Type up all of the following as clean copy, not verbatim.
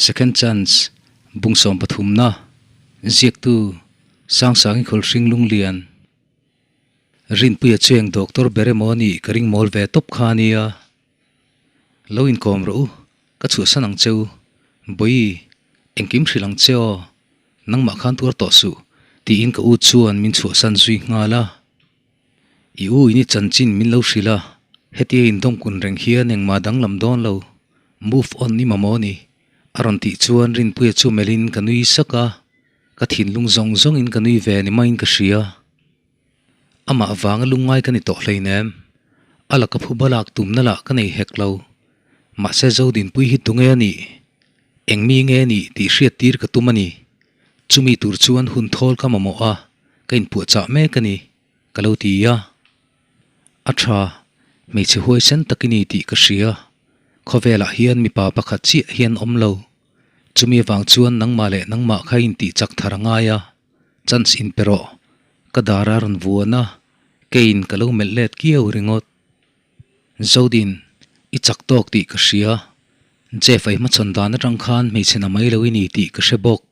Second Chance, Bung sawmpathumna, Ziaktu, Sangsangi Khawlhring Lunglian, Rinpuia chueng Doctor ber emaw nih ka ring mawl ve tawp kha ania. Lo inkawm rawh u, ka chhuahsan ang che u. Bawi, engkim hrilh ang che aw, nangmah khan tuar tawh suh, tiin ka u chuan min chhuahsan zui nghal a. I u in i chanchin min lo hrilh a, hetia indawmkun reng hian engmah danglam dawn lo, move on i mamawh ni, a rawn tih chuan Rinpuia chu melhin ka nui sak a, ka thinlung zawng zawngin ka nui ve ni maiin ka hria. Amah vanga lungngai ka ni tawh hleinem, a laka phuba lak tumna lah ka nei hek lo, mahse Zodinpui hi tunge a nih, eng mi nge a nih tih hriattir ka tum a ni, chumi tur chuan hun thawl ka mamawh a. Ka inpuahchah mek a ni, ka lo ti a. A tha, hmeichhe huaisen tak i ni tih ka hria. Khawvelah hian mipa pakhat chiah hian awm lo. Chumi avang chuan nangmah leh nangmah kha intih chak thar a ngai a, chance inpe rawh. Ka dar a rawn vuan a, keiin ka lo melh let kiau ringawt. Zodin, i chak tawk tih ka hria. Jeff a i hmachhawn dan atang khan hmeichhe na mai lo i ni tih ka hre bawk.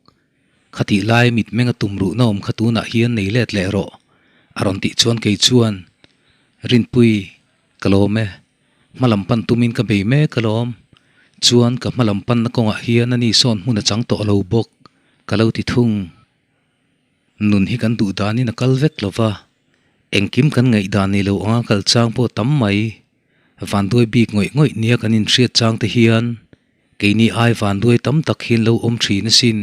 Khatih lai mitmeng a tum ruhna awm kha tunah hian nei let leh rawh, a rawn tih chuan kei chuan, Rinpui, ka lawm e. Hma lam pan tumin ka bei mek alawm. Chuan ka hma lam panna kawngah hian ani sawn hmun a chang tawh lo bawk, ka lo ti thung. Nun hi kan duh danin a kal vek lo va, engkim kan ngaihdan ni lo anga kal chang pawh tam mai. Vanduai bik ngawih ngawih nia kan inhriat chang te hian Keini ai vanduai tam tak hian lo awm thin asin,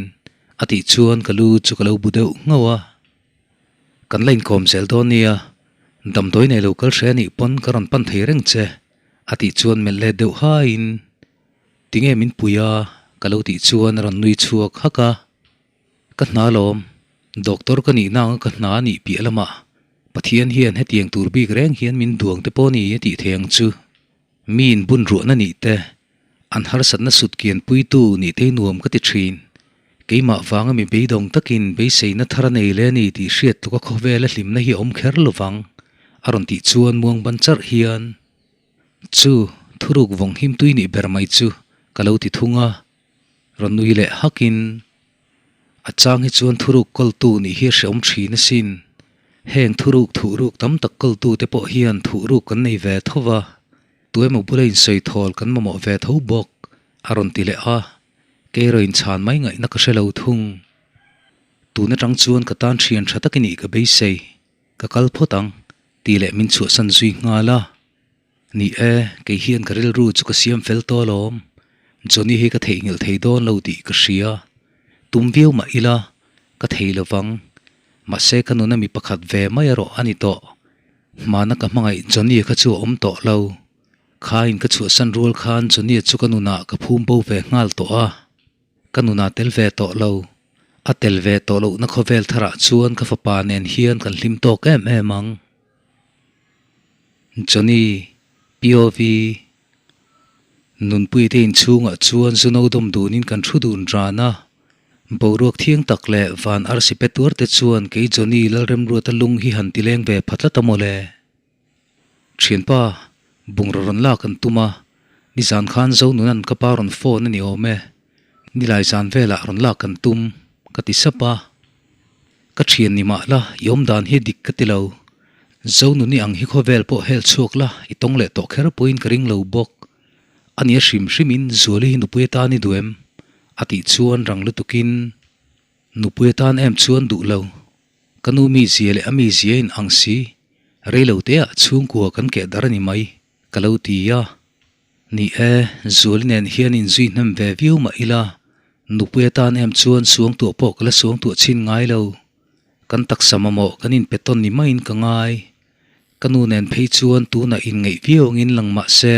a tih chuan ka lu chu ka lo bu deuh nghauh a. Kan la inkawm zel dawn nia, damdawi nei lo kal hre anih pawn ka rawn pan thei reng che, a tih chuan melh let deuh haiin, Tinge min pui a? ka lo tih chuan a rawn nui chhuak hak a. Ka hna lawm, doctor ka nihna anga ka hna anih piah lamah Pathian hian hetiang tur bik reng hian min duang te pawh ni a tih thei ang chu. Mi inbun ruahna nih te, an harsatna sut kian puitu nih te hi nuam ka ti thin. Keimah vanga mi beidawng takin beiseina thar a nei le a ni tih hriat tluk a khawvela hlimna hi a awm kher lovang, a rawn tih chuan muang ban charh hian, Chu, thuruk vawng him tui nih ber mai chu ka lo ti thung a, rawn nui leh hakin, A chang hi chuan thuruk kawltu nih hi a hreawm thin asin. Heng thuruk thuhruk tam tak kawltu te pawh hian thuhruk kan nei ve tho va, tuemaw bula insawi thawl kan mamawh ve tho bawk, a rawn ti leh a. Kei erawh inchhan mai ngaihna ka hre lo thung. Tun atang chuan ka tan thian tha tak i nih ka beisei, ka kal phawt ang, tih leh min chhuahsan zui nghal a. Ni e, kei hian ka rilru chu ka siam fel tawh alawm. Johnny hi ka theihnghilh thei dawn lo tih ka hria. Tum viau mah ila, ka thei lo vang. Mahse ka nuna mi pakhat ve mai erawh a ni tawh. Hmana ka hmangaih Johnny kha chu a awm tawh lo. Khain ka chhuahsan rual khan Johnny chu ka nunah ka phum bo ve nghal tawh a. Ka nunah tel ve tawh lo. A tel ve tawh lohna khawvel tharah chuan ka fapa nen hian kan hlim tawk em em ang. Johnny, POV, Nunpui te inchhungah chuan zuno dawm dunin kan thu dun ran a. Boruak thiang tak leh van arsi pe tuar te chuan kei Johnny Lalremruata lung hi han ti leng ve pha tlat a mawle. Thianpa, bungraw rawn lak an tum a, nizan khan Zonunan ka pa rawn phone a ni awm e. Nilai zan velah rawn lak kan tum, ka ti sap a. Ka thian ni mah la, i awm dan hi dik ka ti lo. Zonuni ang hi khawvel pawh hel chhuak la, i tawng leh tawh kher pawhin ka ring lo bawk. A nia hrim hrimin Zuali hi nupui atan i duh em? A tih chuan rang lutukin, Nupui atan em chuan duh lo. Ka nu mizia leh a mizia in ang si, rei lo teah chhungkua kan keh dar a ni mai, ka lo ti a. Ni e, Zuali nen hian inzui hnem ve viau mah ila, nupui atan em chuan suangtuah pawh ka la suangtuah chhin ngai lo. Kan taksa mamawh kan inpe tawn ni maiin ka ngai. Ka nu nen phei chuan tunah inngeih viau angin lang mah se,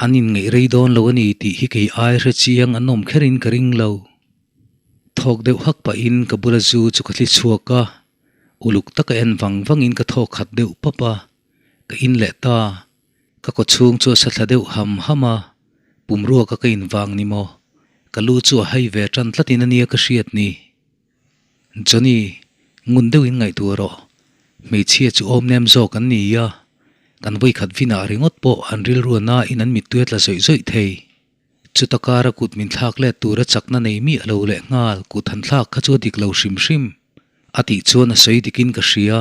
an inngeih rei dawn lo a ni tih hi kei ai hre chiang an awm kherin ka ring lo. Thawk deuh hak pahin ka bula zu chu ka thli chhuak a, uluk taka en vang vangin ka thawk khat deuh pap a, ka in leh ta. Ka kaw chhung chu a sa thla deuh ham ham a, pumruaka ka invang ni maw? Ka lu chu a hai ve tan tlatin a nia ka hriat ni. Johnny, ngun deuhin ngaihtuah rawh. Hmeichhia chu awm nem zawk an ni a, kan vawikhat vinah ringawt pawh an rilru a nain an mittui a tla zawih zawih thei. Chuta kara kut min thlak let tura chakna nei miah lo leh nghal kut han thlak kha chu a dik lo hrim hrim. A tih chuan a sawi dikin ka hria.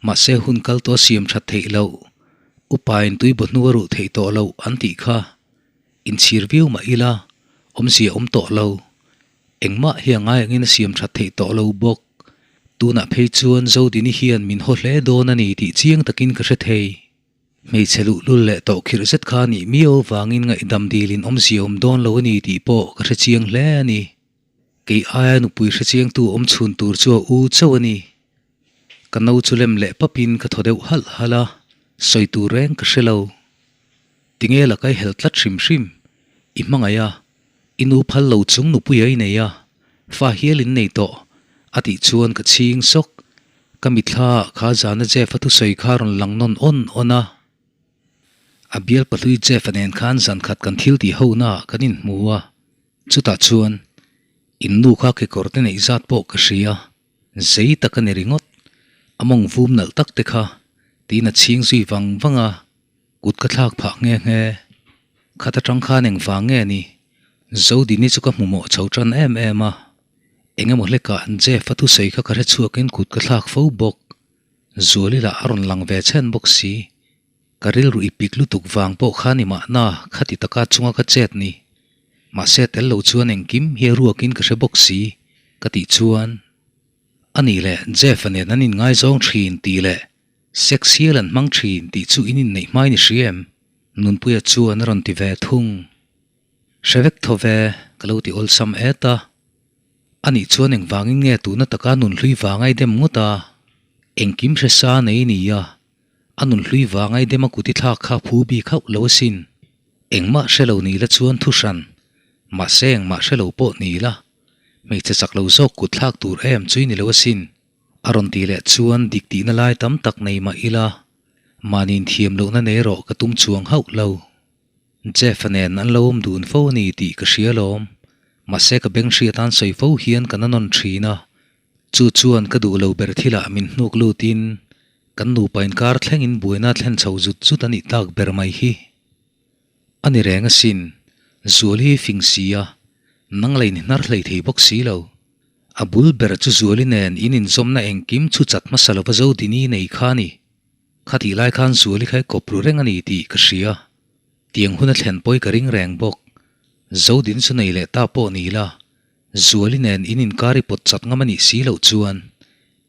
Mahse hun kal tawh a siam that theih loh. Upain tui baw hnu a ruh theih tawh loh an tih kha. Inchhir viau mah ila, awmzia awm tawh lo. Engmah hi a ngai angin a siam that theih tawh lo bawk. Tunah phei chuan Zodini hian min haw hle dawn a ni tih chiang takin ka hre thei. Hmeichhe luhlul leh tawh khirh zet kha nih miau vangin ngaihdam dilin awmzia awm dawn lo a ni tih pawh ka hre chiang hle a ni. Kei aia nupui hre chiangtu awm chhun tur chu a u chauh a ni. Ka no chu lem leh papin ka thaw deuh halh halh a, sawi tur reng ka hre lo. Tinge la kai hel tlat hrim hrim, i hmangaih a, i nu phal lo chung nupui a i nei a, fa hial in nei tawh, a tih chuan ka chhing sawk. Ka mitthla ah kha zana Jeff-a thusawi kha rawn lang nawn awn awn a. A bial pahlui Jeff-a nen khan zan khat kan thil tih ho na ah kan inhmu a, chutah chuan in nu kha kekawr te neih zat pawh ka hria. Zei tak a ni ringawt, a mawng vum nalh tak te kha tiin a chhing zui vang vang a. Kut ka thlak phah nghe nghe. Khat atang khan engvang nge ni? Zodini chu ka hmu mawh chho tan em em a. Eng emaw hlekah Jeff a thusawi kha ka hre chhuakin kut ka thlak fo bawk. Zuali lah a rawn lang ve chhen bawk si. Ka rilru i pik lutuk vang pawh kha ni mahna khati taka chunga ka chet ni. Mahse tel lo chuan engkim hi a ruakin ka hre bawk si ka tih chuan. A nih leh Jeff-a nen an inngaizawng thin tih leh Sex hial an hmang thin tih chu in inneih hmain i hria em? Nunpuia chuan a rawn ti ve thung. Hre vek tho ve, ka lo ti awlsam et a. Anih chuan engvangin nge tuna taka nunhlui vang ai dem ngawt a? Engkim hre sa nei i ni a, a nunhlui vang ai dem a kut i thlak kha phu bik hauh lo asin. Engmah hre lo ni la chuan thu hran, mahse engmah hre lo pawh ni la, hmeichhe chak lo zawk kut thlak tur em chu i ni lo asin. A rawn tih leh chuan dik tihna lai tam tak nei mah ila, mahni inthiam lohna nei erawh ka tum chuang hauh lo. Jeff-a nen an lo awm dun fo a ni tih ka hria alawm. Mahse ka beng hriat an sawi fo hian ka na nawn thin a. Chu chuan ka duh lo ber thilah min hnuk lutin kan nupa inkar thlengin buaina thlen chho zut zut a nih tak ber mai hi. A ni reng asin, Zual hi fing si a, nang la inhnar hlei thei bawk si lo. A bul ber chu Zuali nen in inzawmna engkim chu chat hmasa lova Zodini nei kha a ni. Khatih lai khan Zuali kha i kawp ru reng a ni tih ka hria. Tiang hun a thlen pawi ka ring reng bawk. Zodin chu nei leh ta pawh ni la, Zuali nen in inkar i pawt chat ngam a nih si loh chuan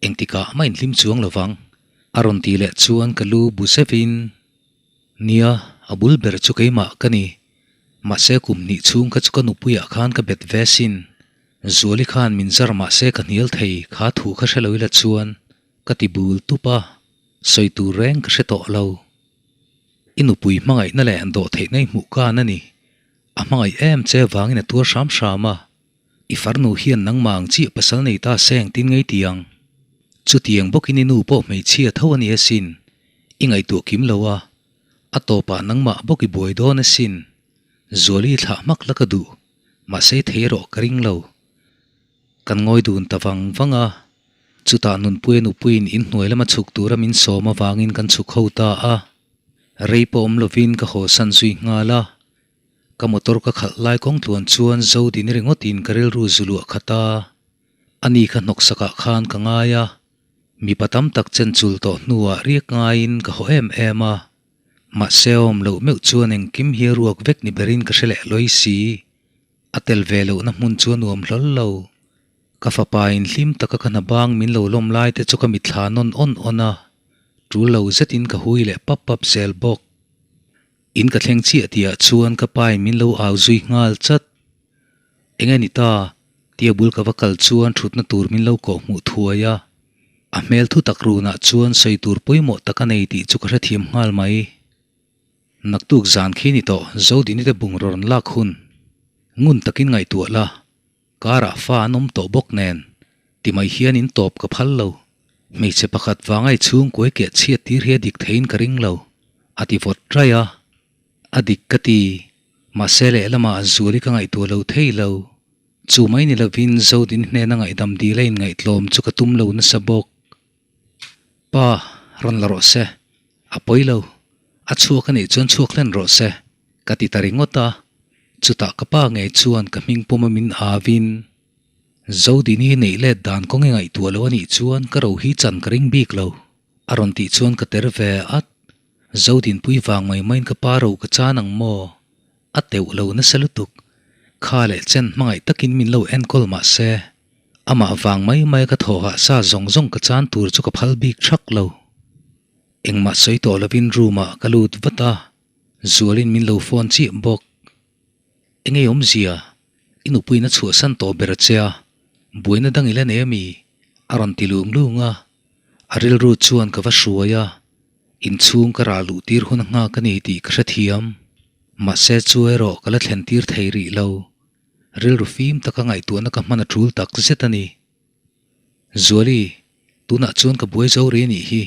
engtikah mah inhlim chuang lovang. A rawn tih leh chuan ka lu bu zevin. Nia, a bul ber chu keimah ka ni. Mahse kum hnih chhung kha chu ka nupuiah khan ka bet ve sin. Zuali khan min zar mahse ka hnial thei kha thu kha hre lo ila chuan ka ti bul tup a, sawi tur reng ka hre tawh lo. I nupui hmangaihna leh dawh theihna i hmuh kan a ni. A hmangaih em che vangin a tuar hram hram a. I farnu hian nangmah ang chiah pasal nei ta se engtin ngei ti ang? Chutiang bawkin i nu pawh hmeichhia tho a ni asin. I ngaihtuah kim lo a, a tawpah nangmah bawk i buai dawn asin. Zuali thlah hmak la ka duh, mahse thei erawh ka ring lo. Kan ngawi dun ta vang vang a, chutah Nunpuia nupuiin inhnuai lama chhuk tura min sawm avangin kan chhuk ho ta a. Rei pawh awm lovin ka hawsan zui nghal a. Ka motor ka khalh lai kawng tluan chuan Zodini ringawtin ka rilru zu luah khat a, ani kha hnawksakah khan ka ngai a, mipa tam tak chen chul tawh hnuah riak ngaiin ka haw em em a, mahse awm loh meuh chuan engkim hi a ruak vek ni berin ka hre leh lawi si, a tel ve lohna hmun chu a nuam hlawl lo. Ka fapa in hlim taka ka hna bang min lo lawm lai te chu ka mitthla nawn awn awn a, tul lo zetin ka hui leh pap pap zel bawk. In ka thleng chiah tihah chuan ka pa in min lo au zui nghal chat. Eng a ni ta? Tia bul ka va kal chuan thutna tur min lo kawh hmuh thuai a. A hmel thu tak runah chuan sawi tur pawimawh tak a nei tih chu ka hrethiam nghal mai. Naktuk zan khi ni tawh Zodini te bungraw rawn lak hun. Ngun takin ngaihtuah la. Karah fa an awm tawh bawk nen, ti mai hian in tawp ka phal lo. Hmeichhe pakhat vangai chhung kuai keh chhiat tir hi a dik theiin ka ring lo, a ti vawt raih a. A dik ka ti, mahse lehlamah Zuali ka ngaihtuah lo thei lo. Chu mai ni lovin Zodin hnena ngaihdam dil a inngaihtlawm chu ka tum lo nasa bawk. Pa, rawn la rawh se. A pawi lo. A chhuak a nih chuan chhuak hlen rawh se, ka ti ta ringawt a. Chutah ka pa ngei chuan ka hming pawm a min avin, Zodini neih let dan kawng i ngaihtuah lo a nih chuan ka ro hi chan ka ring bik lo, a rawn tih chuan ka ter ve at. Zodinpui vang mai maiin ka pa ro ka chan ang maw? A teuh lo nasa lutuk. Kha leh chen hmangaih takin min lo enkawl mah se, amah vang mai maia ka thawhah sa zawng zawng ka chan tur chu ka phal bik thak lo. Engmah sawi tawh lovin room ah ka lut vat a, Zualin min lo phone chiah bawk. Engei awmzia, i nupuiin a chhuahsan tawh ber che a, buaina dang i la nei ami? a rawn ti lung lung a, a rilru chuan ka va hruai a, inchhung ka rah luh tir hun a nghak a ni tih ka hrethiam. Mahse chu erawh ka la thlen tir thei rih lo, rilru fim taka ngaihtuahna ka hman a tul tak zet a ni. Zuali, tunah chuan ka buai zo ri a nih hi.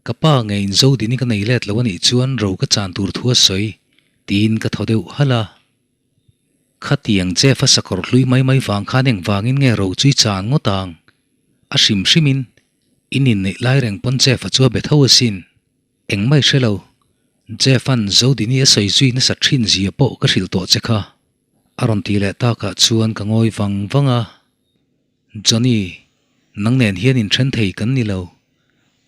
Ka pa nge in zo dini ka nei let lo a nih chuan ro ka chan tur thu a sawi, tiin ka thaw deuh halh a. Khatiang Jeff-a sakawr hlui mai mai vang khan engvangin nge ro chu i chan ngawt ang? A hrim hrimin, in inneih lai reng pawn Jeff-a chu a be tho asin. Engmah i hre lo. Jeff-a'n Zodini a sawi zui nasa thin zia pawh ka hrilh tawh che kha. A rawn ti leh takah chuan ka ngawi vang vang a. Johnny, nang nen hian inthen thei kan ni lo.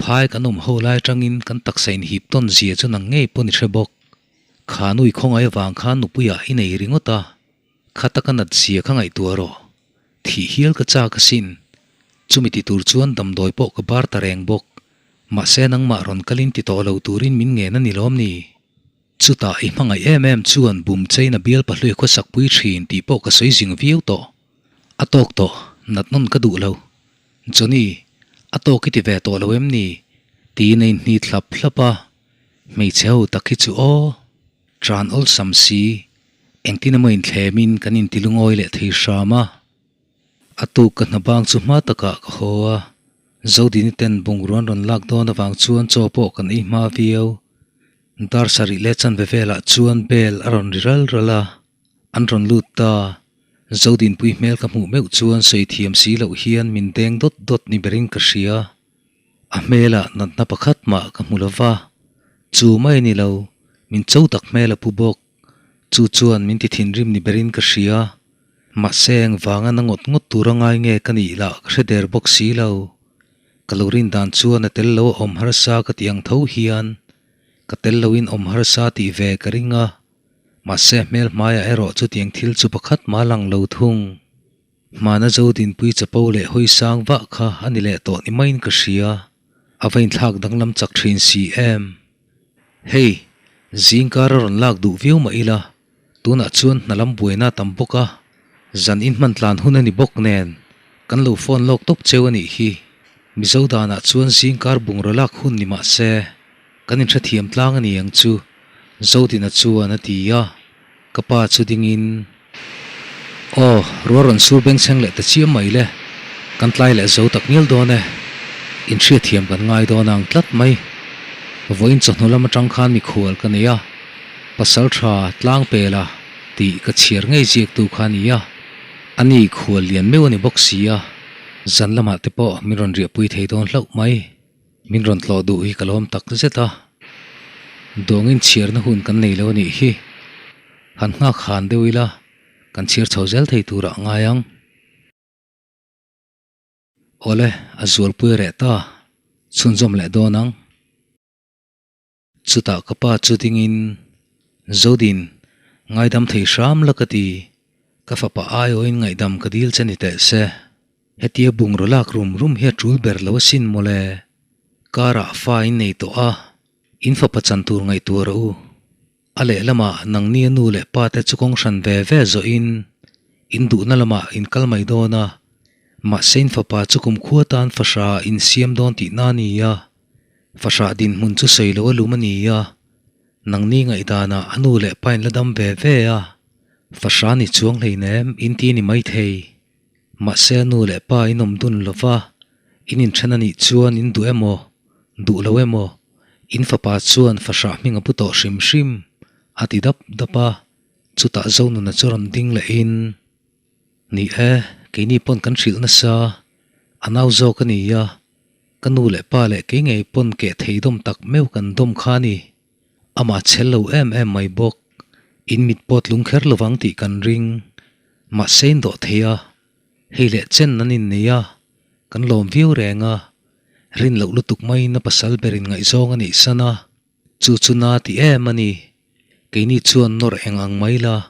Phai kan awm ho lai atangin kan taksa inhip tawn zia chu nang ngei pawh ni hre bawk. Kha nui khawngaih avang khan nupuiah i nei ringawt a, kha taka nat zia kha ngaihtuah rawh. Thih hial ka chak asin. Chumi ti tur chuan damdawi pawh ka bar ta reng bawk. Mahse nangmah rawn kalin ti tawh lo turin min ngen a ni lawm ni? Chutah i hmangaih em em chuan bum chein a bial pahlui a khawsakpui thin tih pawh ka sawi zing viau tawh. A tawk tawh, nat nawn ka duh lo. Johnny, a tawk i ti ve tawh lo em ni? Tiin a inhni thlap thlap a. Hmeichhe ho tak hi chu aw. Tran awlsam si, engtin emaw inthlemin kan inti lungawi leh thei hram a. A tuk ka hna bang chu hma takah ka haw a, Zodini ten bungrua an rawn lak dawn avang chuan chaw pawh kan ei hma viau. Dar sarih leh chanve velah chuan bell a rawn ri ral ral a, an rawn lut ta. Zodinpui hmel ka hmuh meuh chuan sawi thiam si loh hian min deng dawt dawt ni berin ka hria. A hmelah natna pakhat mah ka hmu lo va, chu mai a ni lo, min cho tak hmel a pu bawk. Chu chuan min ti thinrim ni berin ka hria. Mahse engvanga na ngawt ngawt tur a ngai nge ka nih lah ka hre der bawk si lo. Ka lo rin dan chuan a tel lo a awm harsa ka tih ang tho hian ka tel loin awm harsa tih ve ka ring a, mahse hmel hmaiah erawh chutiang thil chu pakhat mah lang lo thung. Hmana Zodinpui chapo leh hawi sang vah kha a ni leh tawh ni maiin ka hria, a va inthlak danglam chak thin si em? Hei, zingkar a rawn lak duh viau mah ila, tunah chuan hna lam buaina a tam bawk a, zan inhman tlan hun a ni bawk nen, kan lo phone lawk tawp cheu a nih hi. Mizo danah chuan zingkar bungraw lak hun ni mah se, kan inhrethiam tlang a ni ang chu, Zodina chuan a ti a. Ka pa chu dingin, Aw, rual rawn sur bengchheng leh ta chiam mai le, kan tlai leh zo tak ngial dawn e, inhriatthiam kan ngai dawn ang tlat mai. Vawiin chawhnu lam atang khan mikhual ka nei a, pasal tha tlang pela tih ka chhiar ngei ziaktu kha a ni a, ani khual lian meuh a ni bawk si a, zan lamah te pawh min rawn riahpui thei dawn hlauh mai. Min rawn tlawh duh hi ka lawm tak zet a, dawngin chhiarna hun kan nei lo a nih hi. Han nghak han deuh ila, kan chhiar chho zel thei turah a ngai ang. Awle, a zualpui a reh ta, chhunzawm leh dawn ang. Chutah ka pa chu dingin, Zodin, ngaidam thei hram la ka ti, ka fapa aiawhin ngaihdam ka dil che ni teh se. Hetia bungraw lak rum rum hi a tul ber lo asin mawle. Car ah fa in nei tawh a, in fapa chan tur ngaihtuah rawh u. A lehlamah nangni a nu leh pa te chu kawng hran ve ve zawh in, in duhna lamah in kal mai dawn a, mahse in fapa chu kumkhua tan fahra in siam dawn tihna a ni a, fahrah dinhmun chu sawi lo a lum a ni a, nangni ngaihdanah a nu leh pa in la dam ve ve a, fahrah ni chuang hleinem in ti a ni maithei. Mahse a nu leh pa in awm dun lo va, in inthen a nih chuan in duh emaw, duh lo emaw, in fapa chuan fahrah hming a pu tawh hrim hrim, a ti dap dap a, chutah Zonuna chu rawn ding lehin, Ni e, keini pawn kan hrilh nasa, a nau zawk a ni a, ka nu leh pa leh kei ngei pawn keh thei dawm tak meuh kan dawm kha a ni. Amah chhel lo em em mai bawk. In mit pawh tlung kher lovang tih kan ring. Mahse in dawh thei a, hei leh chen an innei a, kan lawm viau reng a. Rin loh lutuk maiin a pasal berin ngaihzawng a neih san a, chu chu na ti em a ni. Keini chuan nawr eng ang mai la,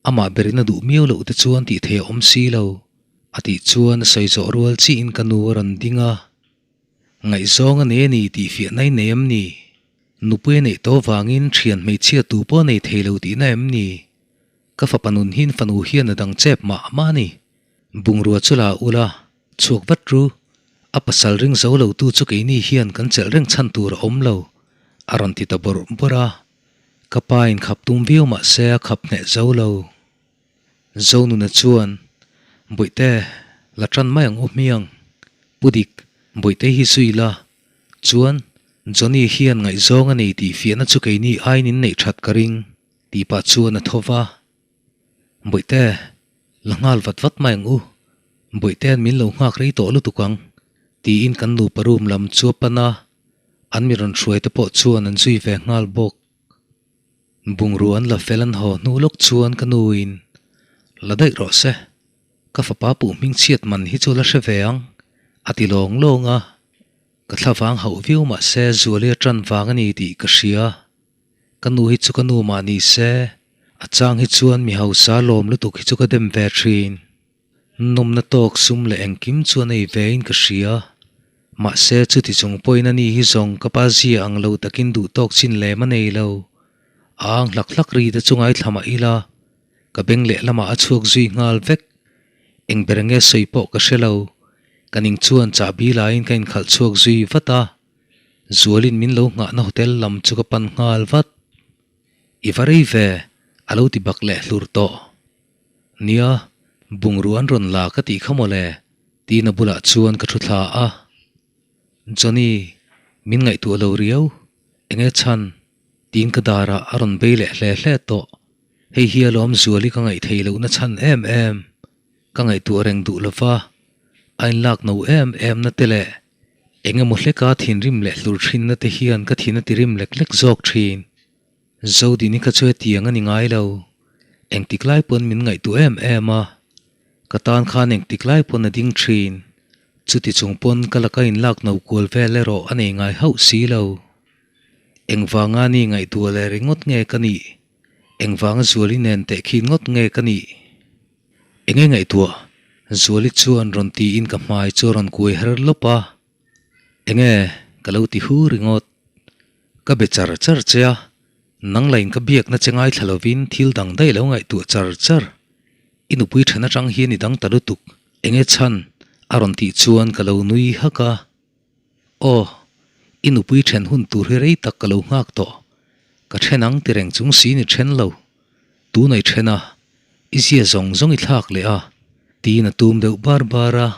amah berin a duh miau loh te chuan tih thei a awm si lo, a tih chuan a sawi zawh rual chiin ka nu a rawn ding a. Ngaihzawng a nei a ni tih fiahna i nei em ni? Nupui a neih tawh vangin thian hmeichhia tu pawh a nei thei lo tihna em ni? Ka fapa nun hin fanu hian a dang chep mah mah a ni. Bungrua chu la ula, chhuak vat ru. A pasal ring zo lo tu chu keini hian kan chelh reng chhan tur a awm lo, a rawn ti ta bawrh bawrh a. Ka pa in khap tum viau mah se a khap hneh zo lo. Zonuna chuan, Bawihte, la tan mai ang u hmiang. Pu Dik, Bawihte hi zui la. Chuan, Johnny hian ngaihzawng a nei tih fiahna chu keini aiin in neih that ka ring, tih pah chuan a tho va. Bawihte, la nghal vat vat mai ang u. Bawihte min lo nghak rei tawh lutuk ang, tiin kan nupa room lam chu a pan a, an mi rawn hruai te pawh chuan an zui ve nghal bawk. Bungrua an la fel an haw hnu lawk chuan ka nuin, La daih rawh se, ka fapa puh hming chhiat man hi chu la hre ve ang, a ti lawng lawng a. Ka thlavang hauh viau mah se Zuali a tan vang a ni tih ka hria. Ka nu hi chu ka nu mah ni se, a chang hi chuan mi hausa lawm lutuk hi chu ka dem ve thin. Nawmna tawk sum leh engkim chu a nei ve in ka hria. Mahse chuti chung pawhin a ni hi zawng ka pa zia ang lo takin duh tawk chin lem a nei lo. A ang hlak hlak ri te chu ngaithla mah ila, ka beng lehlamah a chhuak zui nghal vek. Eng ber nge sawi pawh ka hre lo. Ka ning chuan chahbi laiin ka inkhalh chhuak zui vat a. Zualin min lo nghahna hotel lam chu ka pan nghal vat. I va rei ve, a lo ti bak leh hlur tawh. Nia, bungrua an rawn la ka tih kha mawle, tiin a bulah chuan ka thu thla a. Johnny, min ngaihtuah lo riau, enge chhan? Tiin ka darah a rawn bei leh hle hle tawh. Hei hi alawm Zuali ka ngaih theih lohna chhan em em. Ka ngaihtuah reng duh lova, a inlak no em em na te leh eng emaw hleka thinrim leh hlur thinna te hian ka thin a tirim lek lek zawk thin. Zodini kha chu hetiang a ni ngai lo. Engtik lai pawn min ngaihtuah em em a, ka tan khan engtik lai pawn a ding thin. Chuti chung pawn ka laka inlak no kual vel erawh a nei ngai hauh si lo. Engvanga ni ngaihtuah leh ringawt nge ka nih? Engvanga Zuali nen tehkhin ngawt nge ka nih? Enge ngaihtuah? Zuali chuan rawn tiin ka hmai chu a rawn kuai her lawp a. Enge ka lo ti hu ringawt. Ka be char char che a, nang lain ka biakna che ngaithla lovin thil dang daih lo ngaihtuah char char. I nupui then atang hian i dang ta lutuk. Enge chhan? A rawn tih chuan ka lo nui hak a. Aw, i nupui then hun tur hi rei tak ka lo nghak tawh. Ka then ang ti reng chung siin i then lo. Tunah i then a, i zia zawng zawng i thlak leh a, tiin a tum deuh bar bar a.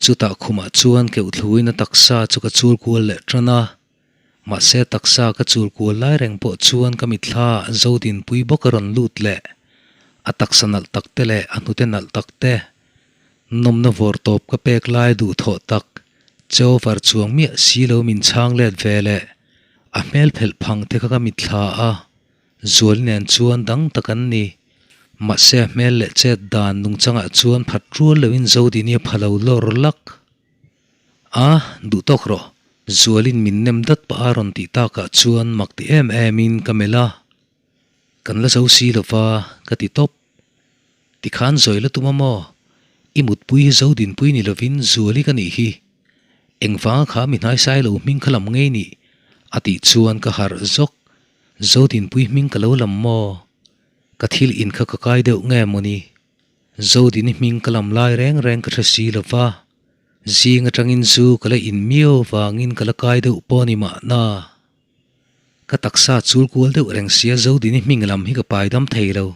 Chutah khumah chuan keuh thluin a taksa chu ka chul kual leh tan a. Mahse taksa ka chul kual lai reng pawh chuan ka mitthla Zodinpui bawk a rawn lut leh. A taksa nalh tak te leh a hnute nalh tak te. Nawmna vawr tawp ka pek lai duhthawh tak Cheover chuang miah si lo min chhang let ve leh a hmel phelh phang te kha ka mitthla a. Zual nen chuan dang tak an ni. Mahse a hmel leh chet dan nungchangah chuan phat rual loin Zodini a pha lo lawr lak. A, duh tawk rawh. Zualin min nem dat pah a rawn tih takah chuan mak ti em emin ka melh a. Kan la zo si lova ka ti tawp. Tikhan zawi la tum a maw? I mutpui hi Zodinpui ni lovin Zuali ka nih hi. Engvanga kha mi hnaisai lo hming kha lam ngei nih? A tih chuan ka harh zawk. Zodinpui hming ka lo lam maw? Ka thil in kha ka kai deuh nge mawni? Zodini hming ka lam lai reng reng ka hre si lo va, zing atangin zu ka la in miau vangin ka la kai deuh pawh ni mahna. Ka taksa chul kual deuh reng sia Zodini hming lam hi ka pai dam thei lo.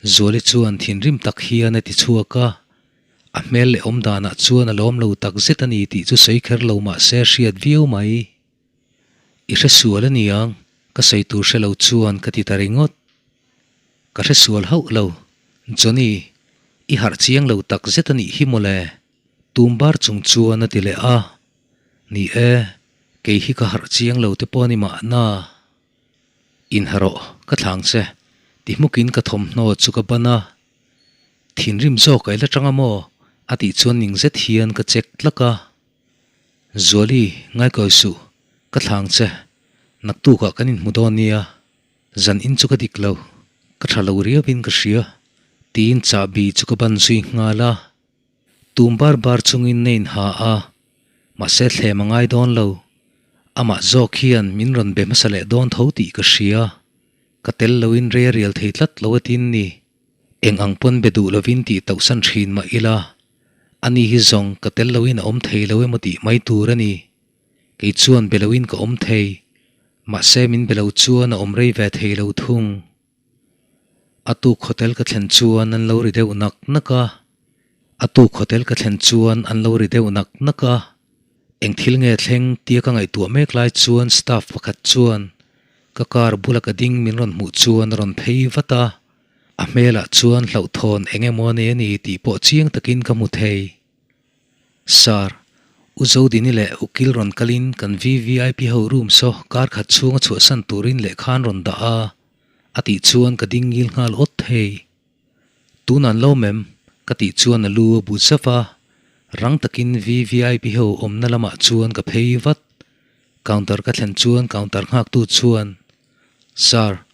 Zuali chuan thinrim tak hian a ti chhuak a, a hmel leh awm danah chuan a lawm lo tak zet a ni tih chu sawi kher lo mahse hriat viau mai. I hre sual a niang, ka sawi tur hre lo chuan ka ti ta ringawt. Ka hre sual hauh lo, Johnny, i harh chiang lo tak zet a nih hi mawle, tum bar chung chuan a ti leh a. Ni e, kei hi ka harh chiang lo te pawh a ni mahna. Inha rawh, ka thlang che. Ti hmukin ka thawmhnaw chu ka ban a. Thinrim zawk a i la tang a maw? A tih chuan ning zet hian ka check tlak a. Zuali, ngaikawi suh, ka thlang che. Naktukah kan inhmu dawn nia. Zan in chu ka dik lo, ka tha lo riauin ka hria. Tiin chahbi chu ka ban zui nghal a. Tum bar bar chungin na inha a, mahse thlem a ngai dawn lo. Amah zawk hian min rawn be hmasa leh dawn tho tih ka hria. Ka tel loin rei a rial thei tlat lo a tin ni. Eng ang pawn be duh lovin tih tauhsan thin mah ila, ani hi zawng ka tel loin a awm thei lo emaw tih mai tur a ni. Kei chuan be loin ka awm thei, mahse min be lo chuan a awm rei ve thei lo thung. A tuk hotel ka thlen chuan an lo ri deuh nak nak a. A tuk hotel ka thlen chuan an lo ri deuh nak nak a. Eng thil nge thleng tia ka ngaihtuah mek lai chuan staff pakhat chuan ka car bula ka ding min rawn hmuh chuan a rawn phei vat a. A hmelah chuan hlauhthawn eng emaw a nei a ni tih pawh chiang takin ka hmu thei. Sir, U Zodini leh Ukil rawn kalin kan VVIP ho room saw kar khat chhunga chhuahsan turin lehkha an rawn dah a, a tih chuan ka ding ngil nghal awt thei. Tun an lo mem? ka tih chuan a lu a bu zauh a, rang takin VVIP ho awmna lamah chuan ka phei vat. Counter ka thlen chuan counter nghaktu chuan, Sir,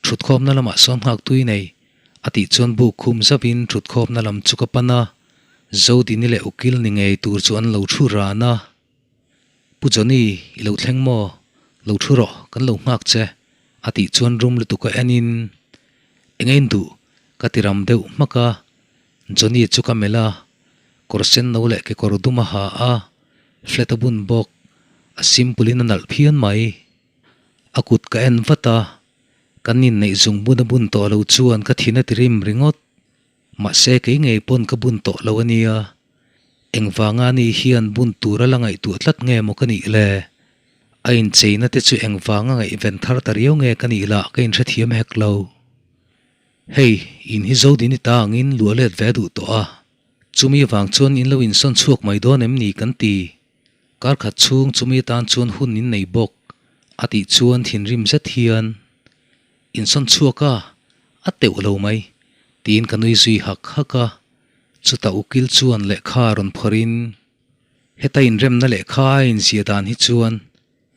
thutkhawmna lamah sawn nghaktu i nei, a tih chuan buk khum zauhin thutkhawmna lam chu ka pan a. Zodini leh Ukil ni ngei tur chu an lo thu ran a. Pu Johnny, i lo thleng maw? Lo thu rawh, kan lo nghak che, a tih chuan rum lutuk a enin, Eng ein duh? ka ti ram deuh hmak a. Johnny chu ka melh a, kawr sen no leh kekawr dum a ha a, flat a bun bawk, a simple in a nalh phian mai. A kut ka en vat a, kan inneih zung bun a bun tawh lo chuan ka thin a ti rim ringawt. Mahse kei ngei pawn ka bun tawh lo a nia. Engvanga ni hian bun tura la ngaihtuah tlat nge maw ka nih le? A incheina te chu engvanga ngaihven thar ta riau nge ka nih lah ka inhrethiam hek lo. Hei, in hi Zodini ta angin luah let ve duh tawh a. Chumi vang chuan in lo insawn chhuak mai dawn em ni kan ti. Kar khat chhung chumi atan chuan hun in nei bawk a tih chuan thinrim zet hian Insawn chhuak a, a teuh lo mai, tiin ka nui zui hak hak a. Chutah ukil chuan lehkha a rawn phawrhin, Heta inremna lehkha a inziah dan hi chuan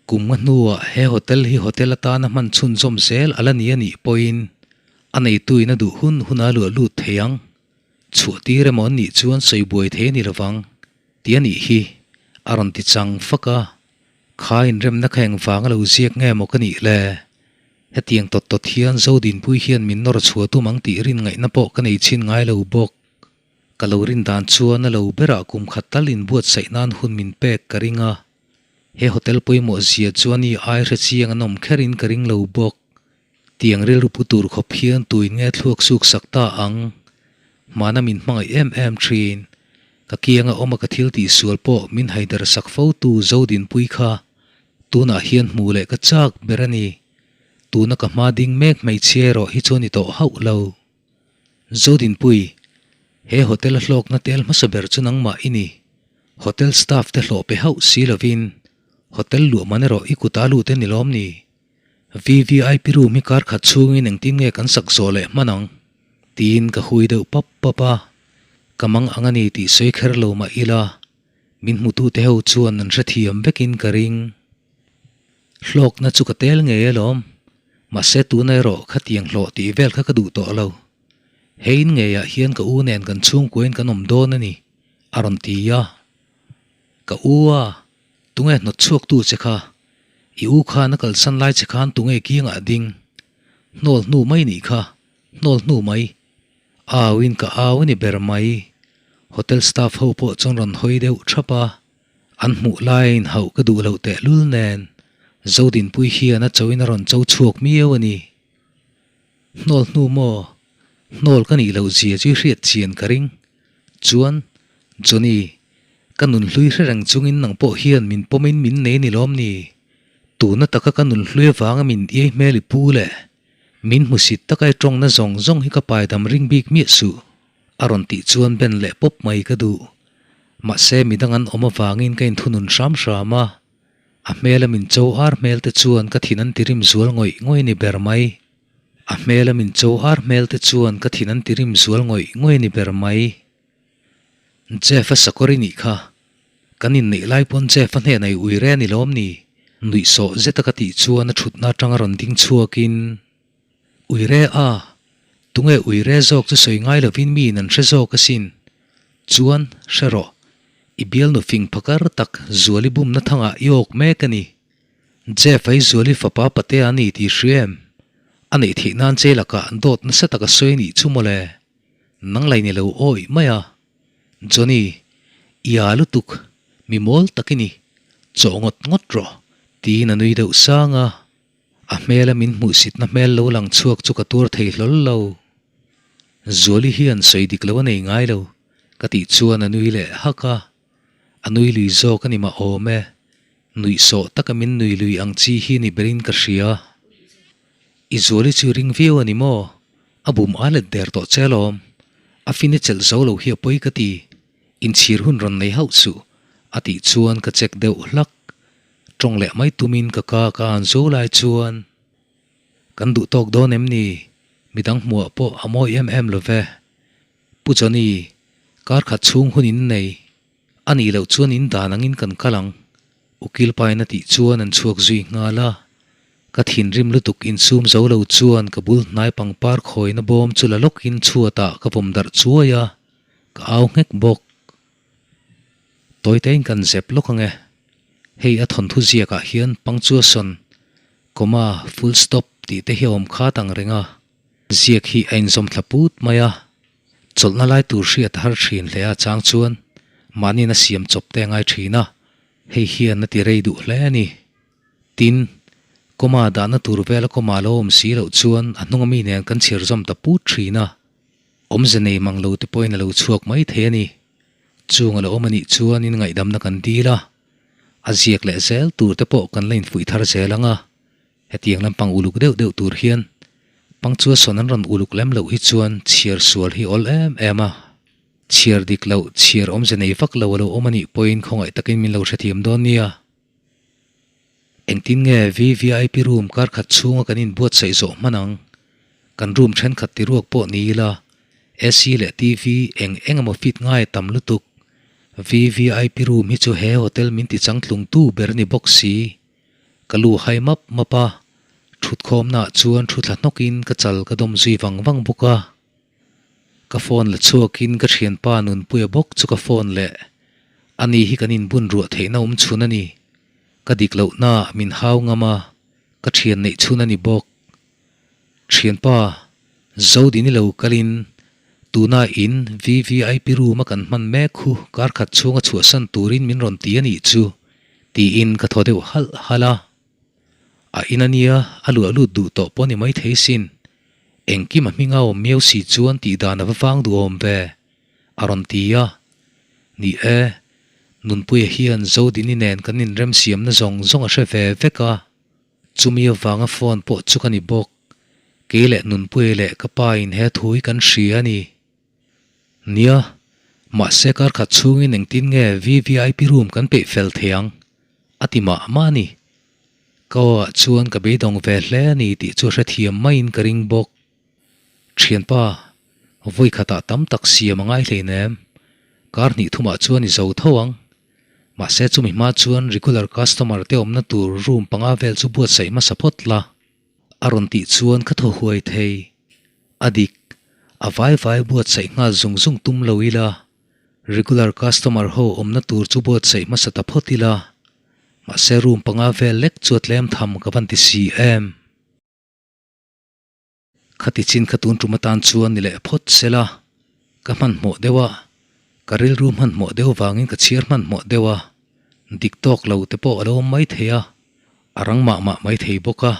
kum nga hnuah he hotel hi hotel atana hman chhunzawm zel a la ni a nih pawhin a neituin a duh hun huna luah lut thei ang. Chhuah tir emaw an nih chuan sawi buai thei a ni lovang, ti a nih hi, a rawn ti chang fak a. Kha inremna kha engvanga lo ziak nge maw ka nih le? Hetiang tawt tawt hian Zodinpui hian min nawr chhuah tum ang tih rin ngaihna pawh ka nei chhin ngai lo bawk. Ka lo rin dan chuan a lo berah kum khat tal inbuatsaih nan hun min pek ka ring a. He hotel pawimawh zia chuan i ai hre chiang an awm kherin ka ring lo bawk. Tiang rilru pu tur khawp hian tuin nge thluak suk sak ta ang? Hmana min hmangaih em em thin. Ka kianga awma ka thil tihsual pawh min haider sak fo tu Zodinpui kha Tunah hian hmuh leh ka chak ber a ni. Tuna ka hma ding mek hmeichhia erawh hi chu a ni tawh hauh lo. Zodinpui, he hotel a hlawkna tel hmasa ber chu nangmah i ni. Hotel staff te hlawh pe hauh si lovin hotel luah man erawh i kut a lut e ni lawm ni? VVIP room hi kar khat chhungin engtin nge kan sak zawh leh hman ang? Tiin ka hui deuh pap pap a. Ka mang ang a ni tih sawi kher lo mah ila. Min hmutute ho chuan an hrethiam vekin ka ring. Hlawkna chu ka tel ngei alawm. Mahse tuna erawh khatiang hlawh tih vel kha ka duh tawh lo. He in ngeiah hian ka u nen kan chhungkuain kan awm dawn a ni, a rawn ti a. Ka u a, tunge hnawt chhuaktu che kha? I u khan a kalsan lai che khan tunge kiangah a ding? Hnawl hnu mai nih kha, hnawl hnu mai. Au in ka au a ni ber mai. Hotel staff ho pawh chuan rawn hawi deuh thap a, an hmuh laiin hauh ka duh loh tehlul nen Zodinpui hian a cho in a rawn cho chhuak miau a ni. Hnawl hnu maw? Hnawl ka nih loh zia chu i hriat chian ka ring. Chuan, Johnny, ka nun hlui hre reng chungin nang pawh hian min pawmin min nei ni lawm ni? Tuna taka ka nun hlui avanga min iai hmel i pu le. Min hmusit taka i tawngna zawng zawng hi ka paidam ring bik miah suh, a rawn tih chuan ben leh pawp mai ka duh. Mahse midang an awm avangin ka inthunun hram hram a, a hmela min cho ar hmel te chuan ka thin an ti rim zual ngawih ngawih a ni ber mai. A hmela min cho ar hmel te chuan ka thin an ti rim zual ngawih ngawih a ni ber mai. Jeff-a sakawr i nih kha. Kan inneih lai pawn Jeff-a hnenah i ui re a ni lawm ni? Nuihsawh zeta ka tih chuan a thutna atanga rawn ding chhuakin, Ui re a, tunge ui re zawk chu sawi ngai lovin miin an hre zawk asin. Chuan, hre rawh, i bialnu fing phakar tak Zuali bumna thangah i awk mek a ni. Jeff-a i Zuali fapa patea a ni tih hria em? A neih theih nan che lakah dawt nasa tak a sawi a nih chu mawle. Nang lai ni lo awih mai a. Johnny, i â lutuk, mi mawl tak i ni, chawh ngawt ngawt rawh, tiin a nui deuh sang a. A hmela min hmuhsitna hmel lo lang chhuak chu ka tuar thei hlawl lo. Zuali hian sawi dik lo a nei ngai lo, ka tih chuan a nui leh hak a. A nui lui zawk a ni mah awm e. Nuihsawh taka min nui lui ang chi hi ni berin ka hria. I Zuali chu ring viau a ni maw? A bum a let der tawh che alawm. A fin i chelh zo lo hi a pawi ka ti. Inchhir hun rawn nei hauh suh, a tih chuan ka check deuh hlak. Tawng leh mai tumin ka ka ka an zo lai chuan kan duh tawk dawn em ni? Midang hmuah pawh a mawi em em lo ve. Pu Johnny, kar khat chhung hun in nei. A nih loh chuan in dan angin kan kal ang. Ukil pain a tih chuan an chhuak zui nghal a. Ka thinrim lutuk insum zo lo chuan ka bul hnai pangpar khawina bawm chu la lawkin chhuatah ka vawm darh chuai a, ka au nghek bawk. Tawitein kan zep lawk ang e. Hei a thawnthu ziakah hian punctuation, comma, full stop tih te hi a awm khat ang reng a. Ziak hi a inzawm thla put mai a. Chawlhna lai tur hriat a har thin hle a chang chuan mahniin a siam chawp te a ngai thin a, hei hian a ti rei duh hle a ni. Tin, comma dahna tur vela comma lo awm si loh chuan a hnunga mi nen kan chhiar zawm ta put thin a, awmze nei mang lo te pawhin a lo chhuak mai thei a ni. Chung a lo awm a nih chuan in ngaihdamna kan dil a, a ziak leh zel tur te pawh kan la infuih thar zel ang a. Hetiang lampang uluk deuh deuh tur hian punctuation an rawn uluk lem loh hi chuan chhiar sual hi awl em em a. Chhiar dik loh, chhiar awmze nei vak lo a lo awm a nih pawhin khawngaih takin min lo hrethiam dawn nia. Engtin nge VVIP room kar khat chhunga kan inbuatsaih zawh hman ang? Kan room thenkhat ti ruak pawh ni ila, AC leh TV eng eng emaw fit ngai a tam lutuk. VVIP room hi chu he hotel min ti changtlungtu ber a ni bawk si. Ka lu hai map map a, thutkhawmnaah chuan thu thla hnawkin ka chal ka dawm zui vang vang bawk a. Ka phone la chhuakin ka thianpa Nunpuia bawk chu ka phone leh. Ani hi kan inbun ruah theihna awm chhun a ni. Ka dik lohnaah min hau ngam a, ka thian neih chhun a ni bawk. Thianpa, Zodini lo kalin tuna in VVIP room a kan hman mek khu kar khat chhunga chhuahsan turin min rawn ti a nih chu tiin ka thaw deuh halh halh a. A in a nia, a luah lut duh tawh pawh a ni maithei sin. Engkim a hming a awm miau si chuan tih dan a va vang duhawm ve, a rawn ti a. Ni e, Nunpuia hian Zodini nen kan inremsiamna zawng zawng a hre ve vek a. Chumi avanga phone pawh chu ka ni bawk. Kei leh Nunpuia leh ka pa in he thu hi kan hria a ni. Nia, mahse kar khat chhungin engtin nge VVIP room kan peih fel thei ang? A ti mah mah a ni. Ka aw ah chuan ka beidawng ve hle a ni tih chu hrethiam maiin ka ring bawk. Thianpa, vawi khatah tam tak siam a ngai hleinem. Kar hnih thumah chuan i zo tho ang. Mahse chumi hma chuan regular customer te awmna tur room panga vel chu buatsaih hmasa phawt la. A rawn tih chuan ka thaw huai thei. A dik, a vai vai buatsaih nghal zung zung tum lo ila, regular customer ho awmna tur chu buatsaih hmasa ta phawt ila. Mahse room panga vel lek chu a tlem tham ka van ti si em. Khati chin kha tun tum atan chuan ni leh phawt se la, ka hmanhmawh deuh a, ka rilru hmanhmawh deuh vangin ka chhiar hmanhmawh deuh a, dik tawk lo te pawh a lo awm mai thei a, a rang mah mah mai thei bawk a.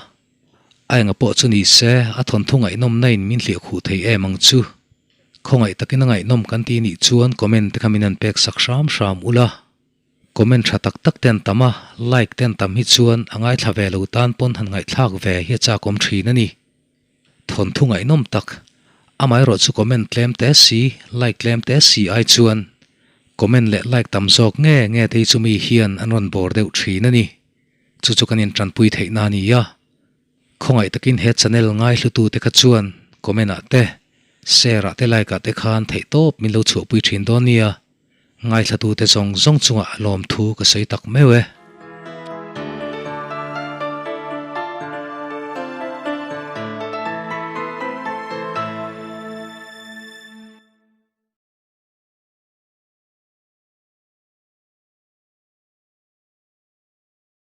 A enga pawh chu ni se, a thawnthu ngaihnawmna in min hliah khuh thei em ang chu. Khawngaih takin a ngaihnawm kan ti nih chuan comment te kha min han pek sak hram hram ula. Comment tha tak tak te an tam a, like te an tam hi chuan a ngaithla ve lo tan pawn han ngaihthlak ve hi a chakawm thin a ni. Thawnthu ngaihnawm tak, amaherawh chu comment tlem te si, like tlem te si ai chuan comment leh like tam zawk nge nge te hi chu mi hian an rawn bawr deuh thin a ni. Chu chu kan intanpui theihna a ni a. Khawngaih takin he channel ngaihlutu te kha chuan comment ah te, share ah te like ah te khan theihtawp min lo chhuahpui thin dawn nia. Ngaithlatute zawng zawng chungah lawmthu ka sawi tak meuh e.